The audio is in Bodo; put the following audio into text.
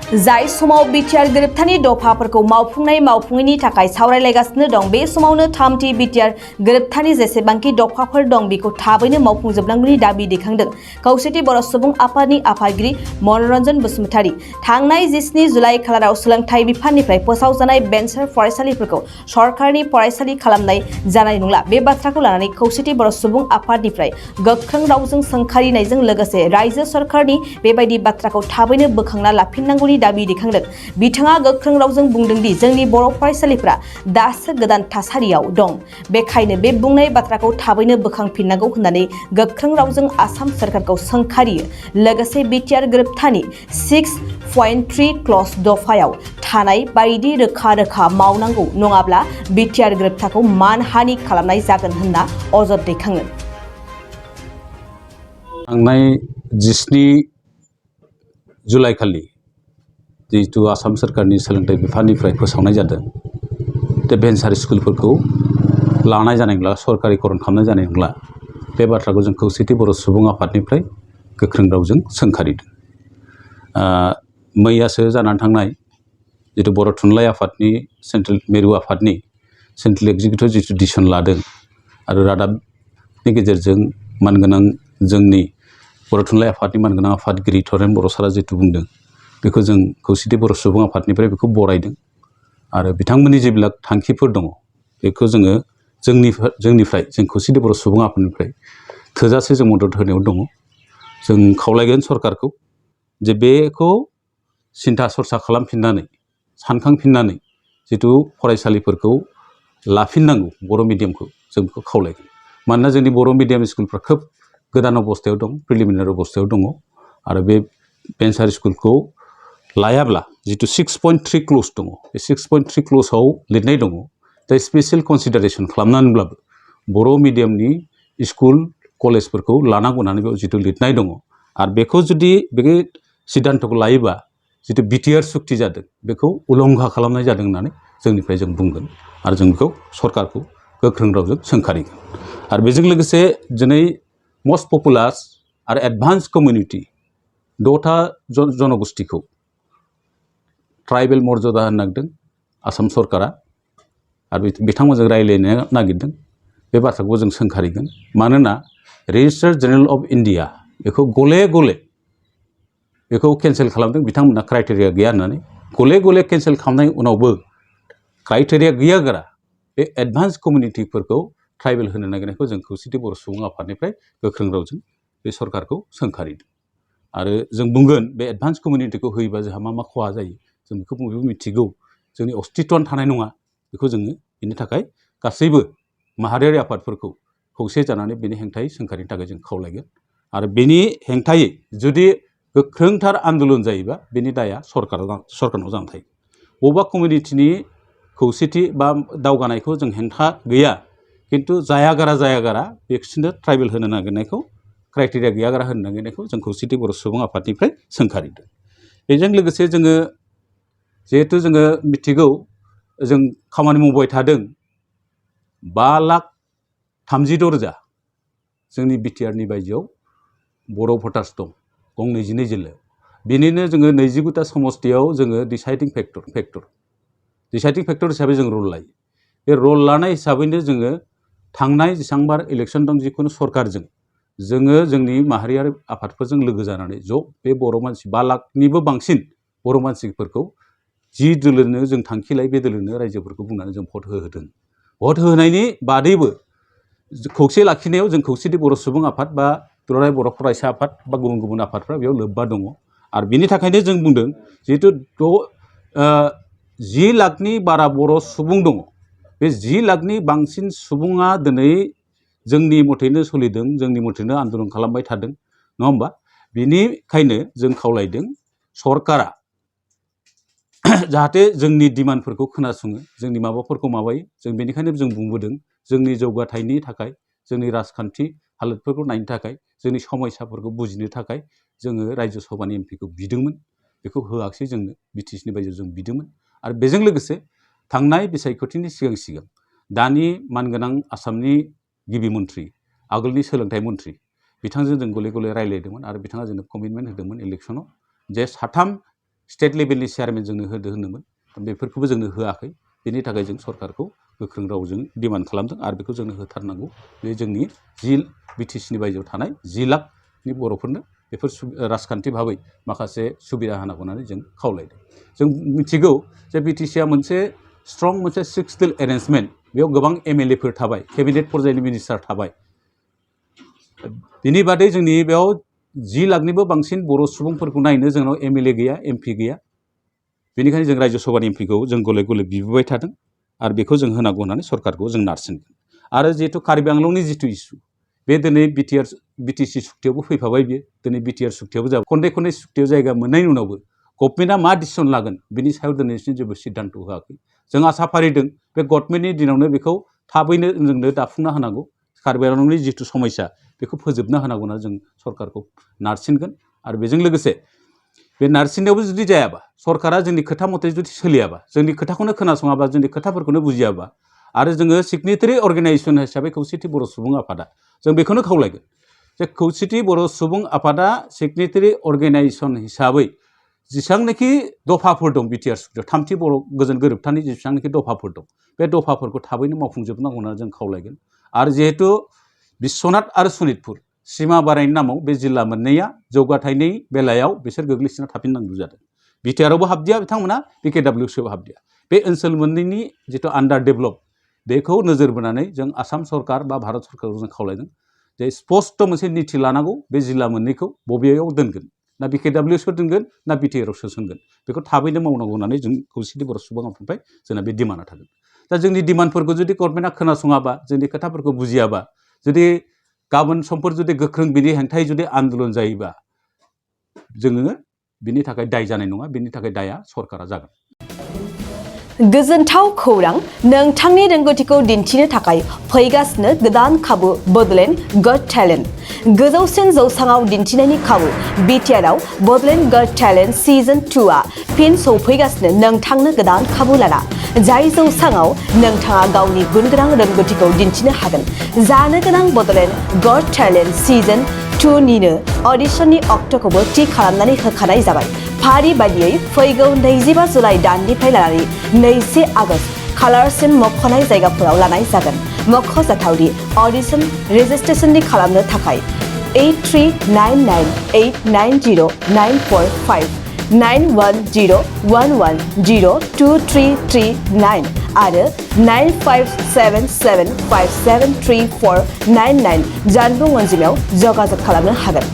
जाय समाव बिटिआर गोरोबथानि दफाफोरखौ मावफुङैनि थाखाय सावरायलायगासिनो दं बे समावनो थामथि बिटिआर गोरोबथानि जेसेबांखि दफाफोर दं बेखौ थाबैनो मावफुंजोबनांगौनि दाबि दैखांदों खौसेथि बर' सुबुं आफादनि आफादगिरि मनरन बसुमतारी। थांनाय 17 जुलाइ खालाराव सोलोंथाइ बिफाननिफ्राय फोसावजानाय भेन्सार फरायसालिफोरखौ सरकारनि फरायसालि खालामनाय जानाय नंला। बे बाथ्राखौ लानानै खौसेथि बर' सुबुं आफादनिफ्राय गोख्रों रावजों सोंखारिनायजों लोगोसे रायजो सरकारनि बेबायदि बाथ्राखौ थाबैनो बोखांना लाफिननांगौनि दाबि दैखांदों। बिथाङा गोख्रों रावजों बुंदों दि जोंनि बर' फरायसालिफोरा दासो गोदान थासारियाव दं, बेखायनो बे बुंनाय बाथ्राखौ थाबैनो बोखांफिननांगौ होननानै गोख्रों रावजों आसाम सरकारखौ सोंखारियो। लोगोसे बिटिआर गोरोबथानि 6.3 क्लज दफायाव थानाय बायदि रोखा मावनांगौ, नङाब्ला बिटिआर गोरोबथाखौ मानहानि खालामनाय जागोन होनना अजद दैखाङो। थांनाय 17 जुलाइ खालि जिहेतु आसाम सोरखारनि सोलोंथाइ बिफाननिफ्राय फोसावनाय जादों बे भेन्सार स्कुलफोरखौ लानाय जानाय नंला, सरकारिकरन खालामनाय जानाय नंला। बे बाथ्राखौ जों खौसेथि बर' सुबुं आफादनिफ्राय गोख्रों रावजों सोंखारिदों। मैयासो जानानै थांनाय जितु बर' थुनलाइ आफादनि सेन्ट्रेल मिरु आफादनि सेन्ट्रेल एक्जिकिउटिभ जितु डिसिसन लादों आरो रादाबनि गेजेरजों मानगोनां जोंनि बर' थुनलाइ आफादनि मानगोनां आफादगिरि बर' सारा जितु बुंदों बेखौ जों खौसेथि बर' सुबुं आफादनिफ्राय बेखौ बरायदों आरो बिथांमोननि जेब्ला थांखिफोर दङ बेखौ जोंनिफ्राय जों खौसेथि बर' सुबुं आफादनिफ्राय थोजासे जों मदद होनायाव दङ। जों खावलायगोन सरकारखौ जे बेखौ सिन्था सरसा खालामफिननानै सानखांफिननानै जितु फरायसालिफोरखौ लाफिननांगौ बर' मिडियामखौ जों बेखौ खावलायगोन। मानोना जोंनि बर' मिडियाम स्कुलफ्रा खोब गोदान अबस्थायाव दं, प्रिलिमिनारि अबस्थायाव दङ आरो बे भेन्सार स्कुलखौ लायाब्ला जितु 6.3 क्लज दङ बे 6.3 क्लजआव लिरनाय दङ दा स्पेसियेल कनसिडारेसन खालामनानैब्लाबो बर' मिडियामनि स्कुल कलेजफोरखौ लानांगौ होननानै बेयाव जितु लिरनाय दङ आरो बेखौ जुदि बे सिद्धान्तखौ लायोबा जितु बिटिआर सुक्ति जादों बेखौ उलंघा खालामनाय जादों होननानै जोंनिफ्राय जों बुंगोन आरो जों बेखौ सरकारखौ गोख्रों रावजों सोंखारिगोन। आरो बेजों लोगोसे दिनै मस्ट पपुलार आरो एडभान्स कमिउनिटि 6था जनगोष्ठीखौ ट्राइबेल मर्यादा होनो नागिरदों आसाम सरकारा आरो बिथांमोनजों रायज्लायनो नागिरदों। बे बाथ्राखौ जों सोंखारिगोन मानोना रेजिस्टार जेनेरेल अफ इन्डिया बेखौ गले गले बेखौ केन्सेल खालामदों बिथांमोनहा क्राइटेरिया गैया होननानै। गले गले केन्सेल खालामनाय उनावबो क्राइटेरिया गैयागारा बे एडभान्स कमिउनिटिफोरखौ ट्राइबेल होनो नागिरनायखौ जों खौसेथि बर' सुबुं आफादनिफ्राय गोख्रों रावजों बे सरकारखौ सोंखारिदों। आरो जों बुंगोन बे एडभान्स कमिउनिटिखौ होयोबा जोंहा मा खहा जायो जों बेखौ बयबो मिथिगौ। जोंनि अस्तित्वआनो थानाय नङा। बेखौ जोङो बेनि थाखाय गासैबो माहारियारि आफादफोरखौ खौसे जानानै बेनि हेंथायै सोंखारिनो थाखाय जों खावलायगोन। आरो बेनि हेंथायै जुदि गोख्रोंथार आन्दलन जायोबा बेनि दाया सरकारनाव जाना थायो। बबेबा कमिउनिटिनि खौसेथि बा दावगानायखौ जों हेंथा गैया, खिन्थु जायागारा बिसोरनो ट्राइबेल होनो नागिरनायखौ क्राइटेरिया गैयागारा होनो नागिरनायखौ जों खौसेथि बर' सुबुं आफादनिफ्राय सोंखारिदों। बेजों लोगोसे जोङो जिहेथु जोङो मिथिगौ जों खामानि मावबाय थादों 5,36,000 जोंनि बिटिआरनि बायजोआव बर' भटार्स दं गं 22 जिल्लायाव। बेनिनो जोङो 29ता समस्तियाव जोङो डिसाइडिं फेक्टर हिसाबै जों रल लायो। बे रल लानाय हिसाबैनो जोङो थांनाय जेसेबांबार इलेक्सन दं जिखुनु सरकारजों जोङो जोंनि माहारियारि आफादफोरजों लोगो जानानै ज' बे बर' मानसि 5 लाखनिबो बांसिन बर' मानसिफोरखौ जि दोलोनो जों थांखि लायो बे दोलोनो रायजोफोरखौ बुंनानै जों भट होहोदों। भट होनायनि बादैबो खौसे लाखिनायाव जों खौसेथि बर' सुबुं आफाद बा दुलाराय बर' फरायसा आफाद बा गुबुन आफादफ्रा बेयाव लोब्बा दङ। आरो बेनि थाखायनो जों बुंदों जिहेतु 10 लाखनि बारा बर' सुबुं दङ। बे 10 लाखनि बांसिन सुबुङा दिनै जोंनि मथैनो सोलिदों, जोंनि मथैनो आन्दलन खालामबाय थादों, नङा होमबा? बेनिखायनो जों खावलायदों सरकारा जाहाथे जोंनि डिमान्डफोरखौ खोनासङो, जोंनि माबाफोरखौ माबायो। जों बेनिखायनो जों बुंबोदों जोंनि जौगाथायनि थाखाय, जोंनि राजखान्थि हालोदफोरखौ नायनो थाखाय, जोंनि समस्याफोरखौ बुजिनो थाखाय जोङो रायजो सभानि एमपिखौ बिदोंमोन। बेखौ होआखिसै जोंनो, बिटिसिनि बायजोआव जों बिदोंमोन। आरो बेजों लोगोसे थांनाय बिसायख'थिनि सिगां दानि मानगोनां आसामनि गिबि मन्थ्रि, आगोलनि सोलोंथाइ मन्थ्रि बिथांजों जों गले गले रायज्लायदोंमोन आरो बिथाङा जोंनो कमिटमेन्ट होदोंमोन इलेक्सनाव जे 3 स्टेट लेभेलनि चेयारमेन जोंनो होदो होनोमोन बेफोरखौबो जोंनो होआखै बेनि थाखाय जों सरकारखौ गोख्रों रावजों डिमान्ड खालामदों आरो बेखौ जोंनो होथारनांगौ बे जोंनि बिटिसिनि बायजोआव थानाय 10 लाखनि बर'फोरनो बेफोर राजखान्थि भाबै माखासे सुबिदा होनांगौ होननानै जों खावलायदों जों मिथिगौ जे बिटिसिआ मोनसे स्ट्रं मोनसे 6 डिल एरेन्जमेन्ट बेयाव गोबां एमएलएफोर थाबाय केबिनेट पर्यायनि मिनिस्टार थाबाय बिनि बादै जोंनि बेयाव 10 लाखनिबो बांसिन बर' सुबुंफोरखौ नायनो जोंनाव एमएलए गैया एमपि गैया बेनिखायनो जों रायजो सभानि एमपिखौ जों गले गले बिबोबाय थादों आरो बेखौ जों होनांगौ होननानै सरकारखौ जों नारसिनगोन आरो जिहेतु कार्बि आंलंनि जिथु इसु बे दिनै बिटिसि सुक्तियावबो फैफाबाय बियो दिनै बिटिआर सुक्तियावबो जाबाय खनले खनले सुक्तियाव जायगा मोननायनि उनावबो गभर्नमेन्टआ मा डिसिसन लागोन बिनि सायाव दिनैसिम जेबो सिद्धान्त होआखै जों आसा फारिदों बे गभर्नमेन्टनि दिनावनो बेखौ थाबैनो जोंनो दाफुंना होनांगौ कार्बि आंलंनि जिथु समस्या बेखौ फोजोबना होनांगौ होनना जों सरकारखौ नारसिनगोन आरो बेजों लोगोसे बे नारसिननायावबो जुदि जायाबा सरकारा जोंनि खोथा मथे जुदि सोलियाबा जोंनि खोथाखौनो खोनासङाबा जोंनि खोथाफोरखौनो बुजियाबा आरो जोङो सिगनेटारि अर्गेनाइजेसन हिसाबै खौसेथि बर' सुबुं आफादा जों बेखौनो खावलायगोन जे खौसेथि बर' सुबुं आफादा सिगनेटारि अर्गेनाइजेसन हिसाबै जेसेबांनाखि दफाफोर दं बिटिआर सुक्तियाव थामथि बर' गोजोन गोरोबथानि जेसेबांनाखि दफाफोर दं बे दफाफोरखौ थाबैनो मावफुंजोबनांगौ होननानै जों खावलायगोन आरो जिहेतु बिश्वनाथ आरो सनितपुर सिमा बारायनायनि नामाव बे जिल्ला मोननैया जौगाथायनि बेलायाव बिसोर गोग्लैसोना थाफिननांगौ जादों बिटिआरआवबो हाबदिया बिथांमोना बिकेडब्लिउसिआवबो हाबदिया बे ओनसोल मोननैनि जिथु आन्डार डेभेलप बेखौ नोजोर बोनानै जों आसाम सरकार बा भारत सरकारखौ जों खावलायदों जे स्पस्ट मोनसे निथि लानांगौ बे जिल्ला मोननैखौ बबेयाव दोनगोन ना बिकेडब्लिउसिआव दोनगोन ना बिटिआरआव सोसनगोन बेखौ थाबैनो मावनांगौ होननानै जों खौसेथि बर' सुबुं आफादनिफ्राय जोंना बे डिमान्डआ थागोन दा जोंनि डिमान्डफोरखौ जुदि गभर्नमेन्टआ खोनासङाबा जोंनि खोथाफोरखौ बुजियाबा जुदि गाबोन समफोर जुदि गोख्रों बिनि हेंथायै जुदि आन्दोलन जायोबा जोङो बिनि थाखाय दाय जानाय नङा बिनि थाखाय दाया सरकारा जागोन गोजोनथाव खौरां नोंथांनि रोंगौथिखौ दिन्थिनो थाखाय फैगासिनो गोदान खाबु बड'लेण्ड गट टेलेन्ट गोजौसिन जौसाङाव दिन्थिनायनि खाबु बिटिआरआव बड'लेण्ड गट टेलेन्ट सिजन 2आ फिन सौफैगासिनो नोंथांनो गोदान खाबु लाना जाय जौसाङाव नोंथाङा गावनि गुनगोनां रोंगौथिखौ दिन्थिनो हागोन जानो गोनां बड'लेण्ड गट टेलेन्ट सिजन 2 निनो अडिशननि अक्ट'खौबो थि खालामनानै होखानाय जाबाय फारि बायदियै फैगौ 25 जुलाइ दाननिफ्राय लानानै 2 आगस्त खालारसिम मख'नाय जायगाफोराव लानाय जागोन मख'जाथावदि अडिशन रेजिस्ट्रेशननि खालामनो थाखाय 8399890945 9101102339 आरो 9577573499 जानबुं अनजिमायाव जगाजग खालामनो हागोन।